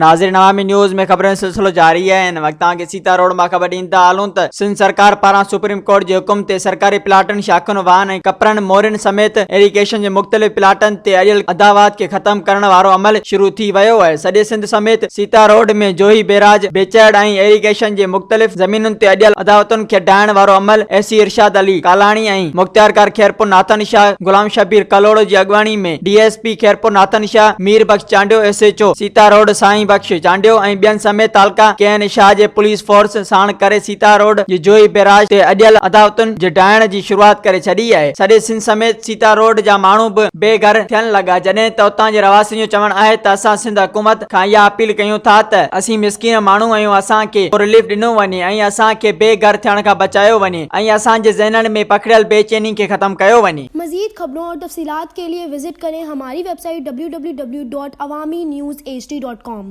ناظرين عوامي نيوز ۾ خبرن جو سلسلو جاري آهي هن وقت توهان کي سيتا روڊ مان خبر ڏيندا هلون ته سنڌ سرڪار پاران سپريم ڪورٽ جي حڪم تي سرڪاري پلاٽن شاخن واهن ۽ ڪپرن مورين سميت ايريگيشن جي مختلف پلاٽن تي اڙيل عداوات کي ختم ڪرڻ وارو عمل شروع ٿي ويو آهي سڄي سنڌ سميت سيتا روڊ ۾ جوهي بيراج بيچهڙ ۽ ايريگيشن جي مختلف زمينن تي اڏيل عداوتن کي ڊاهڻ وارو عمل اي سي ارشاد علي ڪالاڻي ۽ مختيارڪار خيرپور ناٿن شاهه غلام شبير ڪلهوڙو جي اڳواڻي ۾ D S P Khairpur Nathan Shah, Mir Bakhsh Chandio, S H O Sita road Sain Bakhsh Chandio ۽ ٻين سميت تعلقه ڪين شاهه جي پوليس فورس ساڻ ڪري سيتا روڊ جي جوهي بيراج تي اڏيل عداوتن جي ڊاهڻ جي شروعات ڪري ڇڏي آهي. سڄي سنڌ سميت سيتا روڊ جا ماڻهو به بي گهر ٿيڻ لڳا جڏهن ته اتان جي رهواسين جو چوڻ آهي ته اسان سنڌ حڪومت کان اها اپيل ڪيون ٿا ته اسين مسڪين ماڻهو آهيون اسان کي ڪو رليف ڏنو وڃي ۽ اسان کي بي گهر ٿيڻ کان بچايو وڃي ۽ اسان جي ذهنن ۾ پکڙيل بي چيني کي ختم ڪيو وڃي. مزيد خبرون اور تفصيلات ڪي ليي وزٽ ڪرين ھماري website W W W dot Awami news H D dot com.